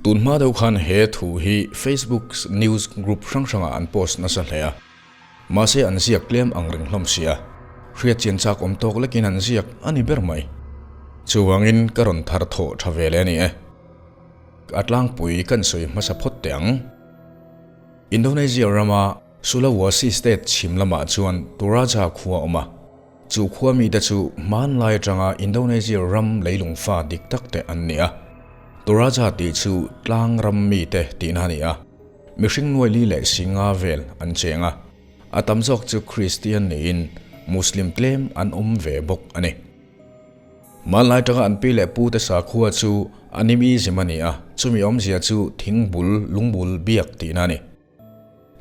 Tun hma deuh khan he thu hi Facebook news group hrang hrangah an post nasa hle a. Mahse an ziak tlem ang reng hlawm si a, hriat chian chak awm tawk lekin an ziak a ni ber mai. Chuvangin ka rawn thar thawh tha ve leh a ni e. A tlangpui kan sawi hmasa phawt teh ang. Indonesia rama Sulawesi state chhim lamah chuan Toraja khua a awm a. Chu khua mite chu hmanlai atanga Indonesia ram leilung fa dik tak te an ni a. Toraja tih chu tlang ram mite tihna a ni a. Mihring nuai li leh si nga vel an cheng a. A tam zawk chu Kristian niin Muslim tlem an awm ve bawk a ni. Hmanlai atanga an pi leh pute sakhua chu Animism a ni a, chumi awmzia chu thingbul, lungbul biak tihna a ni.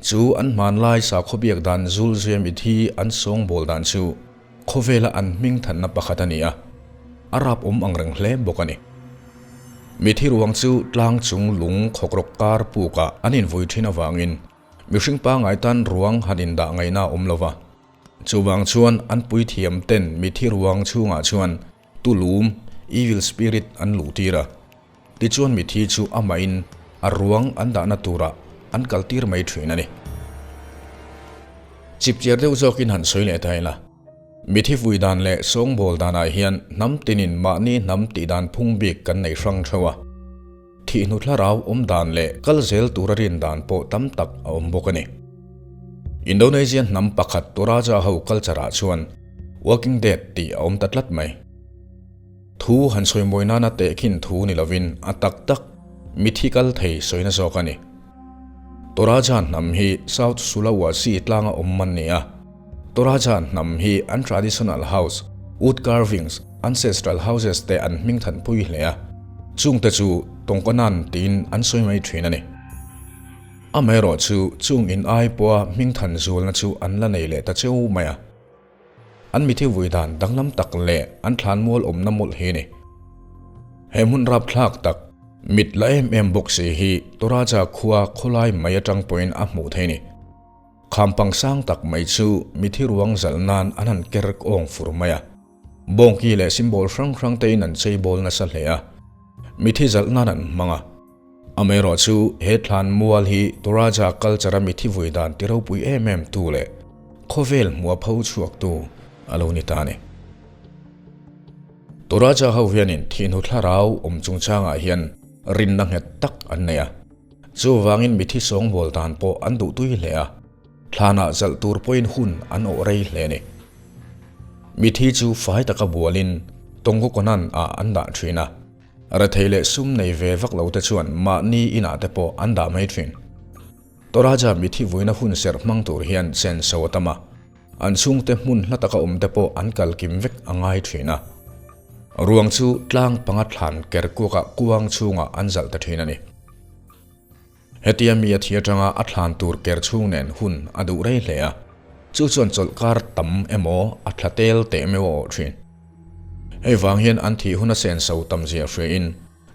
Chu an hmanlai sakhaw biak dan zul zuia mithi an sawngbawl dan chu khawvela an hming thanna pakhat a ni a, a rap awm ang reng hle bawk a ni. Mithi ruang chu tlang chung lung khawkrawk kar pukah an invui thin avangin mihring pangngai tan ruang han indah ngaihna a awm lo va. Chuvang chuan an puithiam ten mithi ruang chhungah chuan tulum, evil spirit, an luhtir a. Tichuan mithi chu amahin a ruang an dahna turah an kaltir mai thin a ni. Chipchiar deuh zawkin han sawi leh ta ila, mithi vui dan leh sawngbawl danah hian hnam tinin mahni hnam tih dan phung bik kan nei hrang theuh a. Thihnu thlarau awm dan leh kal zel tura rin dan pawh tam tak a awm bawk a ni. Indonesian hnam pakhat Toraja ho culture ah chuan Walking Dead tih a awm ta tlat mai. Thu han sawi mawi nana tehkhin thu ni lovin a tak tak mithi kal thei sawina zawk a ni. Toraja hnam hi South Sulawesi tlanga awm an ni a. Toraja hnam hi an traditional house, wood carvings, ancestral houses te an hming thanpui hle a. Chungte chu Tongkonan tiin an sawi mai thin a ni. Amaherawhchu chung in ai pawha hming than zulna chu an la nei leh ta cheu mai a. An mithi vui dan danglam tak leh an thlan mual awmna mawlh hi a ni. He hmun rapthlak tak, mit la em em bawk si hi Toraja khua khawlai mai atang pawhin a hmuh theih a ni. Khampang sang tak mai chu mithi ruang zalh nan an han ker awng fur mai a. Bawngki leh symbol hrang hrang tein an cheibawl nasa hle a, mithi zalh nan an hmang a. Amaherawh chu he thlan mual hi Toraja culture a mithi vui dan ti ropui em em tu leh khawvel hmua pho chhuak tu a lo ni ta a ni. Toraja ho hianin thihnu thlarau awm chungchangah hian rinna nghet tak an nei a, chuvangin mithi sawngbawl dan pawh an duhtui hle a. Thlanah zalh tur pawhin hun an awh rei hle a ni. Mithi chu fai taka bualin Tongkokonan ah an dah thin a, rethei leh sum nei ve vak lo te chuan mahni inah te pawh an dah mai thin. Toraja mithi vuina hun serh hmang tur hian senso a tam a, an chhungte hmun hla taka awm te pawh an kal kim vek a ngai thin a. Ruang chu tlang panga thlan ker kuakah kuang chhungah an zalh ta thin a ni. Hetia mi a thi atanga a thlan tur ker chhung nen hun a duh rei hle a, chu chuan chawlhkar tam emaw a thla tel teh meuh a awh thin. Hei vang hian an thih hun a senso tam zia hriain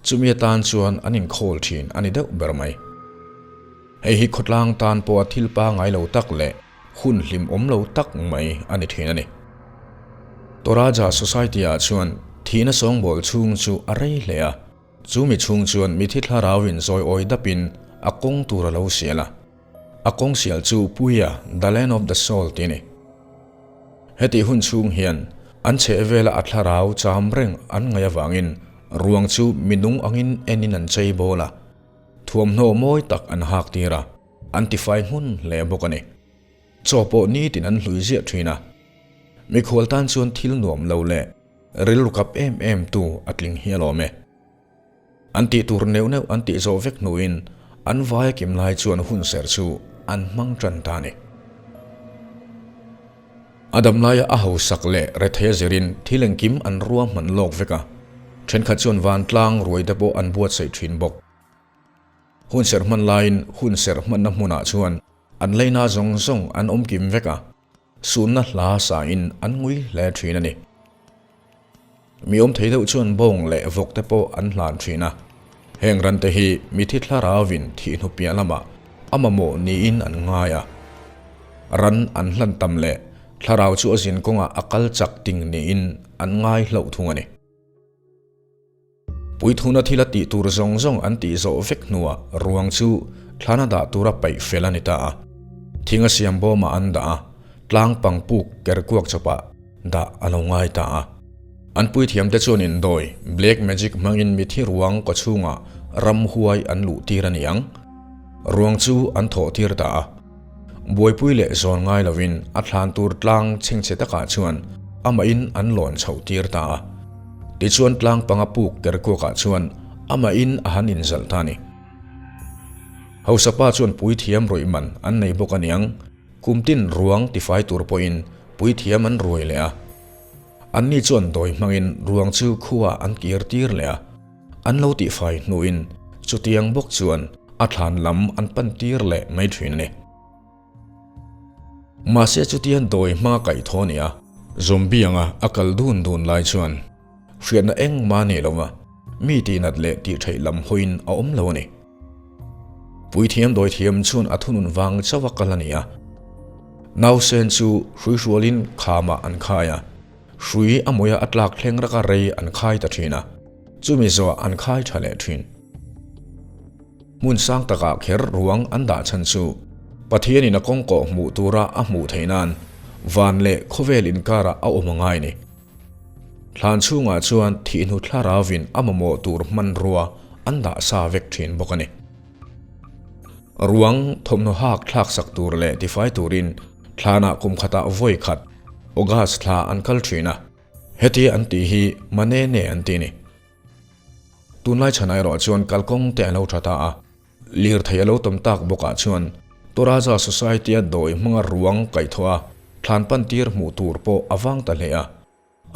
chumi atan chuan an inkhawl thin a ni deuh ber mai. Hei hi khawtlang tan pawha thil pangai lo tak leh hun hlimawm lo tak mai a ni thin a ni. Toraja Society-ah chuan thihna sawngbawl chhung chu a rei hle a. Chu mi chhung chuan mithi thlarauin zawi awi dapin a kawng tur a lo sial a. A kawng sial chu Puia, the land of the soul tih a ni. Hetih hun chhung hian an chheh vela a thlarau cham reng an ngaih avangin ruang chu minung angin enin an chei bawl a, thuamhnaw mawi tak an hak tir a, an tifai hmun hle bawk a ni. Chaw pawh nitin an hlui ziah thin a. Mikhual tan chuan thil nuam lo leh Rilru kap em em tu a tling hi alawm e. An tih tur neuh neuh an tih zawh vek hnuin an vaia kim lai chuan hun ser chu an hmang tan ta a ni. A dam laia a hausak leh rethei a zirin thil engkim an ruahman lawk vek a, thenkhat chuan vantlang ruai te pawh an buatsaih thin bawk. Hun serh hman laiin hun serh hmanna hmunah chuan an leina zawng zawng an awm kim vek a. Sunna hla sain an ngui hle thin a ni. Mi awm thei deuh chuan bawng leh vawk te pawh an hlan thin a. Heng ran te hi mithi thlarauvin thih hnu piah lamah a mamawh niin an ngai a. Ran an hlan tam leh thlarau chu a zin kawngah a kal chak ting niin an ngai hlauh thung a ni. Puithuna thil a tih tur zawng zawng an tih zawh vek hnuah ruang chu thlana dah tura paih fel a ni ta a. Thing a siam bawmah an dah a, tlang pang puk ker kuak chawpah dah a lo ngai ta a. An puithiamte chuan indawi, black magic, hmangin mithi ruang kawchhungah ramhuai an luh tir a ni ang. Ruang chu an thawh tir ta a. Buaipui leh zawn ngai lovin a thlan tur tlang chhengchhe takah chuan amahin an lawn chhoh tir ta a. Tichuan tlang panga puk ker kuakah chuan amahin a han inzalh ta a ni. Hausa pa chuan puithiam rawih man an nei bawk aniang, kum tin ruang tifai tur pawhin puithiam an ruai leh a. Anni chuan dawi hmangin ruang chu khuaah an kir tir leh a. An lo tihfai hnuin chutiang bawk chuan a thlan lam an pan tir leh mai thin a ni. Mahse chutian dawi hmanga kaih thaw a ni a, zombie anga a kal dun dun lai chuan hriatna engmah a nei lova, mi tihnat leh tihtheih lam hawiin a awm lo a ni. Puithiam dawithiam chuan a thunun vang chauh a kal a ni a, nausen chu hruihrualin khamah an khai a, Hrui a mawia a tlak thleng raka rei an khai ta thin a, chumi zawh an khai tha leh thin. Hmun sang takah kher ruang an dah chhan chu Pathianin a kawngkawh hmuh tura a hmuh theih nan van leh khawvel inkarah a awm a ngai ni. Thlan chhungah chuan thihnu thlarauvin a mamawh tur hmanrua an dah sa vek thin bawk a ni. Ruang thawmhnaw hak thlak sak tur leh tifai turin thlanah kum khatah vawi khat August thla an kal thin a, heti an tih hi Manene an ti ni. Tunlai chhanah erawh chuan kalkawng te a lo tha ta a, lirthei a lo tam tak bawkah chuan Toraja Society-a dawi hmanga ruang kaihthawh a thlan pan tir hmuh tur pawh a vang ta hle a.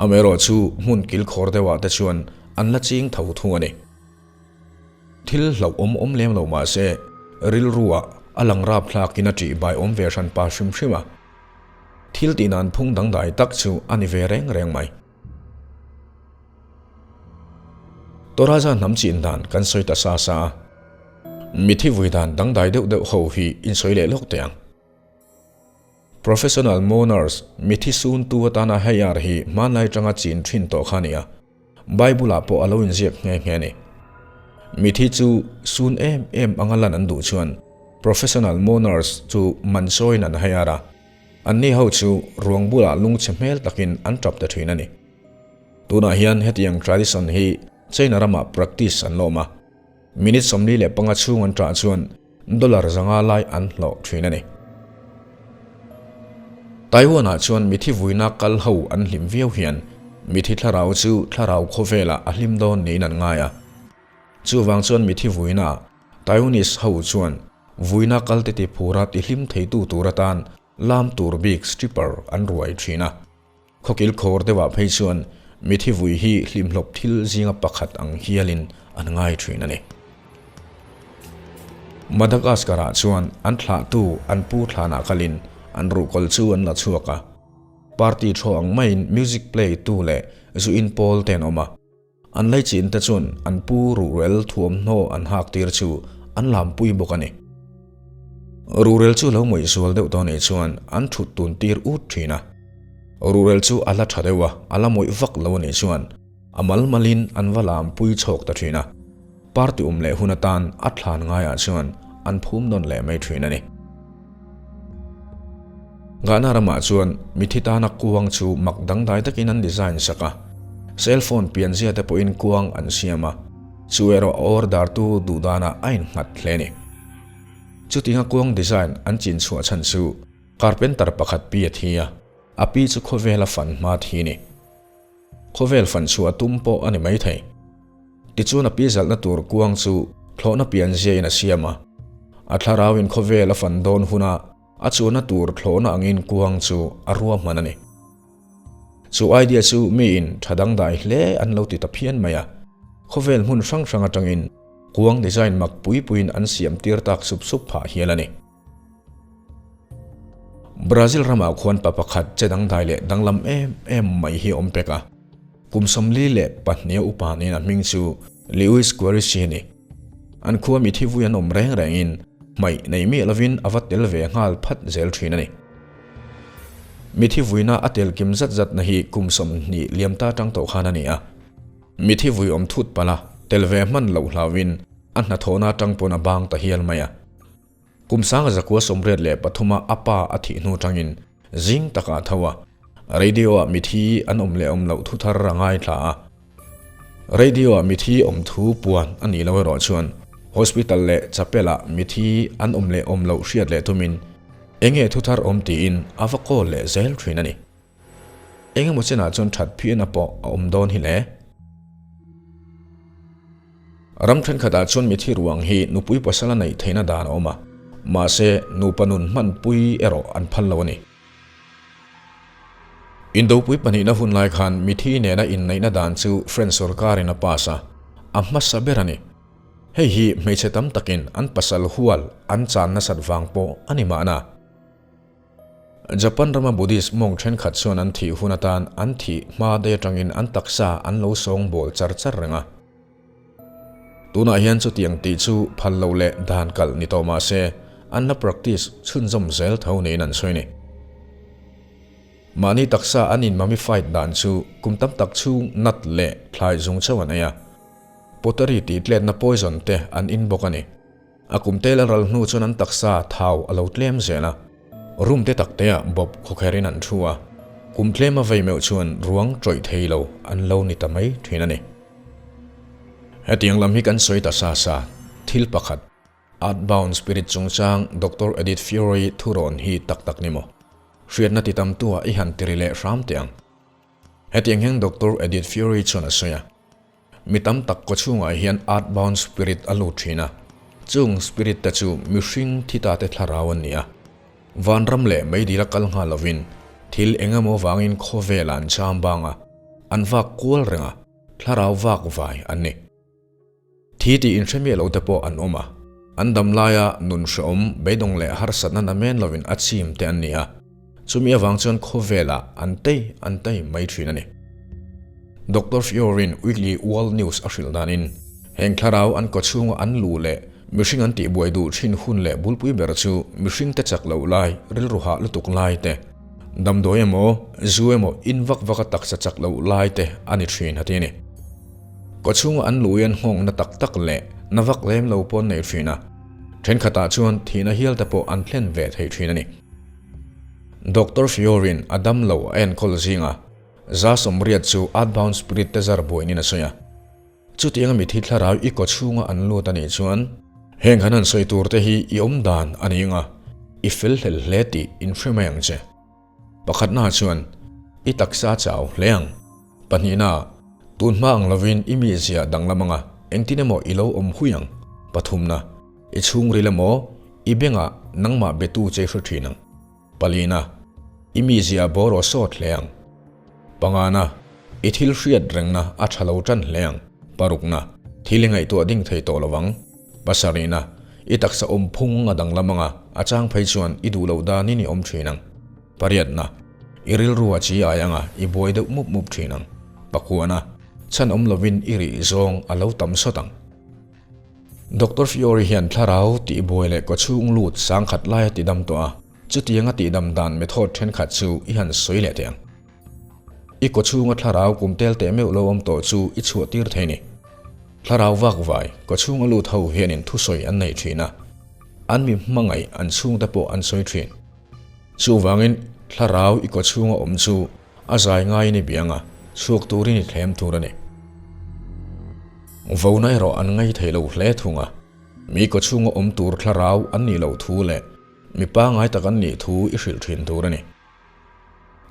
Amaherawh chu hmun kilkhawr deuhah te chuan an la ching tho thung a ni. Thil hlauh awm awm lem lo mah se, rilruah a lang rap thlakin a ṭih bai awm ve hran pa hrim hrim a. Thil tih nan phung dangdai tak chu a ni ve reng reng mai. Toraja hnam chin dan kan sawi ta sa sa a, mithi vui dan dangdai deuh deuh ho hi insawi leh lawk teh ang. Professional mourners, mithi suntu atana hei ar hi hmanlai atanga chin thin tawh kha a ni a, Bible-ah pawh a lo inziak nghe nghe a ni. Mithi chu sun em em anga lan an duh chuan professional mourners chu man sawiin an hei ar a, anni ho chu ruang bulah lungchhe hmel takin an tap ta thin a ni. Tunah hian hetiang tradition hi China ramah practice an lawm a, minute 45 chhung an tah chuan Dollar 500 lai an hlawh thin a ni. Taiwan-ah chuan mithi vuina kal ho an hlim viau hian mithi thlarau chu thlarau khawvelah a hlim dawn niin an ngai a. Chuvang chuan mithi vuina Taiwanese ho chuan vuina kalte ti phura ti hlim theitu tur atan lam tur bik stripper an ruai thin a. Khawkil khawr deuhah phei chuan mithi vui hi hlimhlawp thil zinga pakhat ang hialin an ngai thin a ni. Madagascar-ah chuan an thlahtu an pu thlanah kalin an ruhkawl chu an la chhuak a. Party thaw ang maiin music play tu leh zu in pawl te an awm a. An laichin te chuan an pu ruhrel thuamhnaw an hak tir chu an lampui bawk a ni. Ruhrel chu lo mawih zual deuh tawh nih chuan an thut tun tir ut thin a. Ruhrel chu a la tha deuh a, a la mawih vak lo anih chuan a mal malin an va lampui chhawk ta thin a. Party awm leh hun atan a thlan ngaiah chuan an phum nawn leh mai thin a ni. Ghana ramah chuan mithi tana kuang chu mak dangdai takin an design sak a, cell phone pianzia te pawhin kuang an siam a, chu erawh a order tu duh danah a innghat hle a ni. Chutinga kuang design an chin chhuah chhan chu carpenter pakhat pi a thi a, a pi chu khawvela fan hma thi a ni. Khawvel fan chhuah tum pawh a ni maithei. Tichuan a pi zalhna tur kuang chu thlawhna pianziain a siam a, a thlarauin khawvel a fan dawn huna a chuanna tur thlawhna angin kuang chu a ruahman a ni. Chu idea chu miin tha dangdai hle an lo ti ta phian mai a, khawvel hmun hrang hrang atangin kuang design mak pui puiin an siam tir tak sup sup phah hial a ni. Brazil ramah khuan pa pakhat che dangdai leh danglam em em mai hi a awm pek a. Kum 42 a upa niin a hming chu Lewis Querisi a ni. An khua mi thivui an awm reng rengin hmaih nei miah lovin a va tel ve nghal phat zel thin a ni. Mi thivuina a tel kim zat zatna hi kum 20 liam ta tang tawh khan a ni a. Mi thivui awm thut palh a. Tel ve hman loh hlauhin a hnathawhna atang pawn a bang ta hial mai a. Kum sanga zakua 83 a a pa a thih hnu tangin zing takah a tho a, radio-ah mithi an awm leh awm loh thu thar a ngaithla a. Radio-ah mithi awm thu puan a nih loh erawh chuan hospital leh chapel-ah mithi an awm leh awm loh hriat leh tumin eng nge thu thar awm tiin a va call leh zel thin a ni. Engemaw chenah chuan that phian a pawh a awm dawn hi le. Ram thenkhatah chuan mithi ruang hi nupui pasal a neih theihna dan a awm a, mahse nupa nun hmanpui erawh an phal lo a ni. Indopui pahnihna hun lai khan mithi nena inneihna dan chu French sorkarin a pass a, a hmasa ber a ni. Hei hi hmeichhe tam takin an pasal hual an chan nasat vang pawh a ni mahna. Japan rama Buddhist monk thenkhat chuan an thih hun atan an thih hma daih atangin an taksa an lo sawng bawl char char reng a. Tunah hian chutiang tih chu phal lo leh dan kalh ni tawh mah se, an la practice chhunzawm zel tho niin an sawi ni. Mahni taksa an in mummified dan chu kum tam tak chhung nut leh thlai zung chauh an ei a. Pottery tih tletna poison te an in bawk a ni. A kum tel a ral hnu chuan an taksa thau a lo tlem zel a, room te tak teah bawp khawkherin an thu a, kum tlem a vei meuh chuan ruang tawih thei lo an lo ni ta mai thin a ni. Hetiang lam hi kan sawi ta sa sa, thil pakhat, Earthbound Spirit chungchang Doctor Edith Fiore thurawn hi tak tak ni maw? Hriatna ti tamtu ah i han tiri leh hram teh ang. Hetiang hian Doctor Edith Fiore chuan a sawi a. Mi tam tak kawchhungah hian earthbound spirit a lut thin a, chung spirit te chu mihring thi ta te thlarau an ni a. Vanram leh meidil a kal nghal lovin thil eng emaw vangin khawvelah an cham bang a, an vak kual reng a, thlarau vak vai an ni. Thi tih inhre miah lo te pawh an awm a, an dam laia nun hrehawm, beidawng leh harsatna namen lovin a chim te an ni a. Chumi avang chuan khawvelah an tei an tei mai thin a ni. Doctor Fiorin Weekly World News a hrilh danin, heng thlarau an kawchhunga an luh leh mihring an tihbuai duh thin hun leh bulpui ber chu mihringte chak loh lai, rilru hah lutuk lai te, damdawi emaw, zu emaw in vak vaka taksa chak loh lai te a ni thin a ti a ni. Kawchhunga an luh hian nghawngna tak tak leh na vak lem lo pawh an nei thin a, thenkhatah chuan thihna hial te pawh an thlen ve thei thin a ni. Doctor Fiorin a damlo a enkawl zinga 180 chu Earthbound Spirit te zar buainin a sawi a. Chutianga mithi thlarau i kaw chhunga an lut a nih chuan, heng han han sawi tur te hi i awm dan a ni anga, i fel hlel hle tih inhre mai ang che. Pakhatna chuan, i taksa chau hle ang. Pahnihna, tun hma ang lovin i mizia danglam anga engtin emaw i lo awm hui ang. Pathumna, I chhungril emaw, i bengah nangmah betu che hre thin ang. Palina, i mizia bawraw sawt hle ang. Pangana, i thil hriat rengna a tha lo tan hle ang. Parukna, thil i ngaihtuah ding thei tawh lo ang. Pasarihna, i taksa awm phung a danglam anga a chang phei chuan i duh loh danin i awm thin ang. Pariatna, i rilru a chi ai anga i buai deuh mup mup thin ang. Pakuana, chhan awm lovin i rih zawng a lo tam sawt ang. Doctor Fiori hian thlarau tihbuai leh kawchhung lut sangkhat lai a tidam tawh a, chutianga tihdam dan method thenkhat chu i han sawi leh teh ang. I kawchhunga thlarau kum tel teh meuh lo awm tawh chu i chhuah tir thei ni. Thlarau vak vai, kawchhunga lut ho hianin thusawi an nei thin a, an mi hmangaih an chhungte pawh an sawi thin. Chuvangin thlarau i kawchhunga awm chu A zai ngaiin i biang a, chhuak turin i thlem tur a ni. Vona erawh an ngai thei lo hle thung a, mi kawchhunga awm tur thlarau an nih loh thu leh mi pangngai tak an nih thu i hrilh thin tur a ni.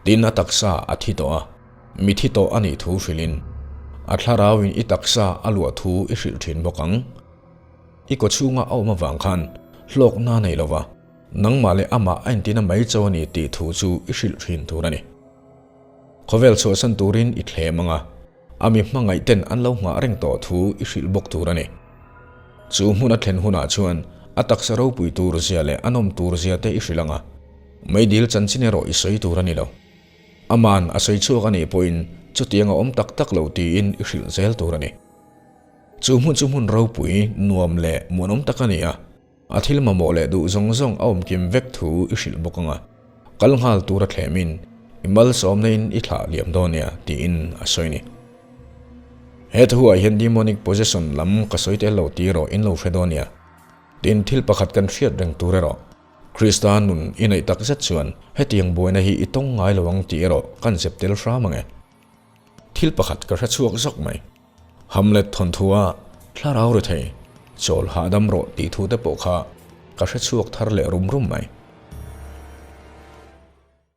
Tin a taksa a thi tawh a, mi thi tawh a nih thu hrilhin a thlarauin i taksa a luah thu i hrilh thin bawk ang. I kawchhunga a awm avang khan hlawkna a nei lova. Nangmah leh amah a intina mai cho a ni tih thu chu i hrilh thin tur a ni. Khawvel chhuahsan turin i thlem ang a, a mi hmangaih ten an lo nghah reng tawh thu i hrilh bawk tur a ni. Chu hmun a thlen hunah chuan a taksa ropui tur zia leh a nawm tur zia te i hrilh ang a, meidil chanchin erawh i sawi tur a ni lo. Aman a sawi chhuak a nih pawhin chutiang a awm tak tak lo tiin i hrilh zel tur a ni. Chu hmun chu hmun ropui, nuam leh muanawm tak a ni a. A thil mamawh leh duh zawng zawng a awm kim vek thu i hrilh bawk ang a, kal nghal tur a thlemin i malsawmna in i thlah liam dawn nia tiin a sawi ni. He thuah hian demonic possession lam ka sawi tel lo tih erawh in lo hre dawn nia. Tin, thil pakhat kan hriat reng tur erawh, Krista nun i neih tak zet chuan hetiang buaina hi i tawng ngai lo ang tih erawh kan zep tel hram ang e. Thil pakhat ka hre chhuak zawk mai. Hamlet thawnthua thlarau ri thei, chawl hahdam rawh tih thu te pawh kha ka hre chhuak thar leh rum rum mai.